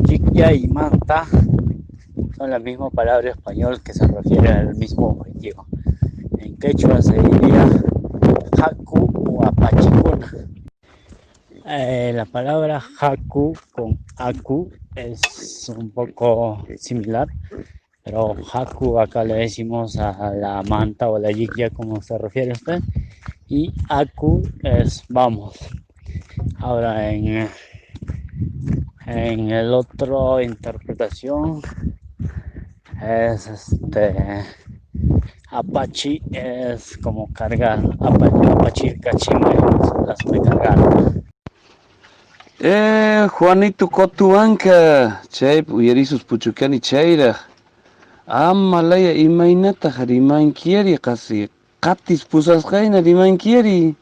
Lliklla y manta son la misma palabra español que se refiere al mismo objetivo. En quechua se diría haku o apachikuna. La palabra haku con aku es un poco similar, pero haku acá le decimos a la manta o la lliklla, como se refiere usted, y aku es vamos. Ahora en el otro interpretación es Apache es como cargar, Apache cachimba es de cargar. Juanito Cotuanca, chaypi uyarisus puchukani chayraq. Amalaya imaynataq rimankiari qasi qatis pusasqayna rimankiari.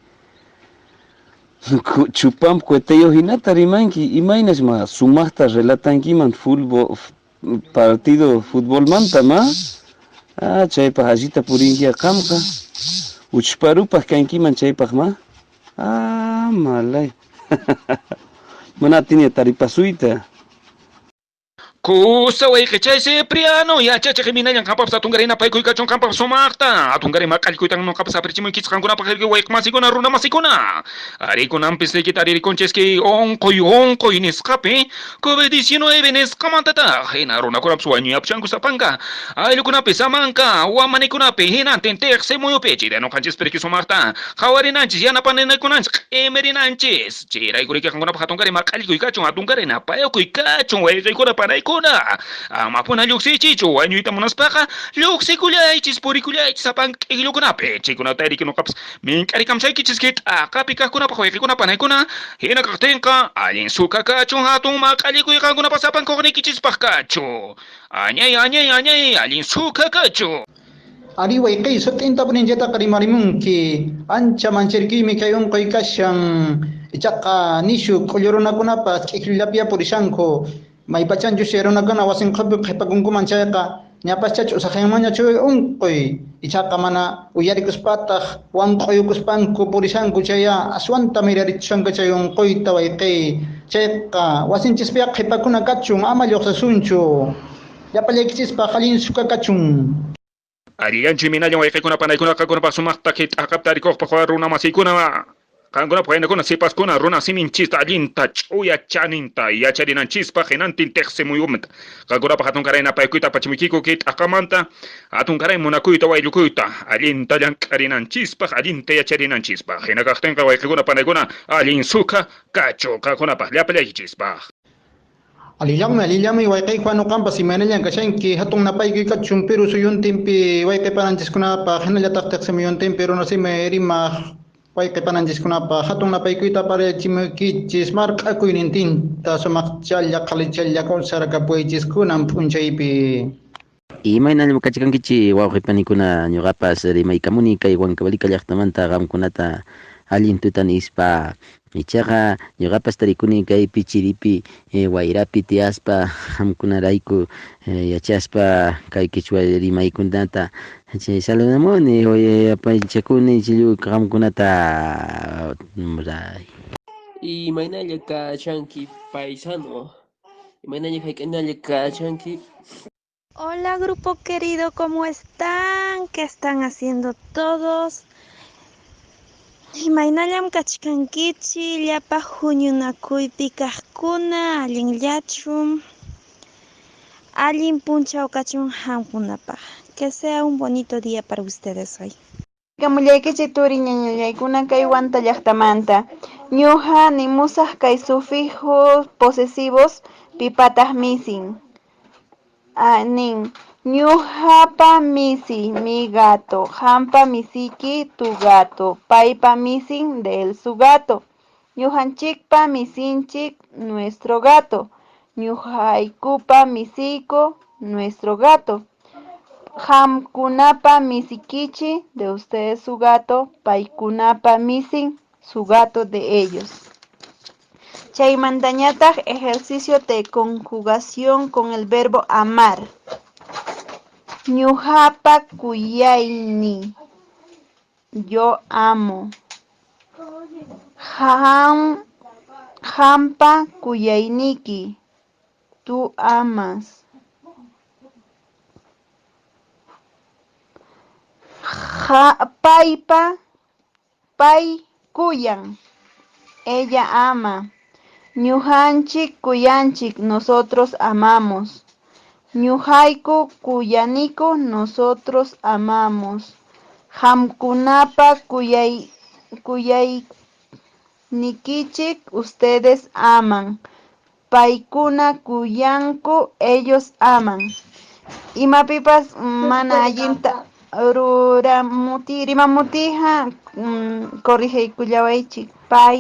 Chupamp cuetayuq hinata rimanki, imaynas ma sumaqta relatankiman fútbol partido futbolmanta ma? Ah, chaypaq allita purinkiya qamqa. Uchparupaq kankiman chaypaq ma? Ah, malay. Mana atini taripasuyta. Kusa wayqichay Cipriano, yachachiq imaynallan qampaq hatunkaray napaykuy kachun qampaq sumaqta. Hatunkaray maq'allkuytan nuqapas aparichimuykichis qankunapaq irqi wayqmasikuna runamasikuna. Ari kunanpis riki taririkunchis kay unquy unquy nisqapi COVID-19 nisqamantataq hina runakunapis wañuyapushanku sapanka ayllukunapi samanka wamanikunapi hinantin tiqsi muyupi chayta nuqanchispi riki sumaqta qhawarinanchis yanapaninakunanchis q'imirinanchis. Chayrayku riki qankunapaq hatunkaray maq'allikuy kachun, hatunkaray napayukuy kachun, wayqiykuna panaykuna. Amapuna lluqsiychikchu, wañuyta munaspaqa lluqsikullaychis, purikullaychis sapanka k'ikillukunapi. Chaykunata riki nuqapas mink'arikamshaykichis kay t'aqapi kaqkunapaq wayqiykuna panaykuna. Hina kaqtinqa allin sukha kachun, hatun maq'allikuy qankunapaq sapanka hukniykichispaq kachun. Añay, añay, añay, allin sukha kachun. Arí wayqiy, sut'intapunin chaytaqa rimarimunki. Ancha mancharikuymi kay unquy kashan. Ichaqa nishu k'ullu runakunapas k'ikillullapiya purishanku. Maypachanchus chay runakuna wasinqupi qhipakunkuman chayqa, ñapascha ch'usaqyanmanñachu unquy. Ichaqa mana uyarikuspataq wanq'uyukuspanku purishanku chaya aswanta mirarichishanku chay unquyta wayqiy. Chayqa wasinchispiya qhipakuna kachun, ama lluqsisunchu. Llapallaykichispaq allin sukha kachun. Allillanchu imaynallan wayqiykuna panaykuna qankunapaq sumaqta kay t'aqapi tarikuqpaq runa masiykuna qankunapaq waynakuna sipaskuna runa siminchista allinta ch'uya chaninta yacharinanchispaq hinantin tiqsi muyumanta qankunapaq hatunkaray napaykuyta apachimuykiku kay t'aqamanta hatunkaray munakuyta wayllukuyta allinta llank'arinanchispaq allinta yacharinanchispaq hina kaqtinqa wayqiykuna panaykuna allin sukha kachu qankunapaq llapallaykichispaq. Allillanmi, allillanmi wayqiy Juan uqampas imaynallan kashanki hatun napaykuy kachun Perú suyuntinpi wayqi pananchiskunapaq hinallataq tiqsi muyuntinpi runasimi rimaq wayqi pananchiskunapaq hatun napaykuyta aparachimuykichis marq'akuynintinta sumaqchalla qhalichalla kawsarakapuwaychis kunan p'unchaypi. Imaynallam kachkankichik wawqi panikuna, ñuqapas rimaykamuni kay Huancavelica llaqtamanta qamkunata allin tuta nispa. Ichaqa ñuqapas tarikuni kaypi chiripi wayrapi tiyaspa qamkunarayku yachaspa kay quechua rimaykunata chay saludamuni apanchakuni lliw qamkunata. Imaynalla kachanki paisano, imaynalla hayk'analla kachanki. Hola grupo querido, ¿cómo están? ¿Qué están haciendo todos? Imaynallam kachkankichik llapa huñunakuypi kaqkuna, allinllachum. Allin punchaw kachun qamkunapaq. Que sea un bonito día para ustedes hoy. Kamullaykichik turi ñañallaykuna kay Huanta llaqtamanta. Ñuqa nimusaq kay sufijos posesivos pipataq misin. Ah, nin, ñuqapa misi, mi gato, qampa misiki, tu gato, paypa misin, de él su gato, ñuqanchikpa misinchik, nuestro gato, ñuqaykupa misiyku, nuestro gato, qamkunapa misikichik, de ustedes su gato, paykunapa misin, su gato de ellos. Chaymantañataq ejercicio de conjugación con el verbo amar. Ñuqapa kuyayni, yo amo. Qam qampa kuyayniki. Tú amas. Paypa pay kuyan. Ella ama. Ñuqanchik kuyanchik, nosotros amamos. Ñuqayku kuyaniku, nosotros amamos. Qamkunapa kuyay kuyaynikichik, ustedes aman. Paykuna kuyanku, ellos aman. Imapipas mana allinta ruramuti rimamutiyqa corrigiykullawaychik. Pay.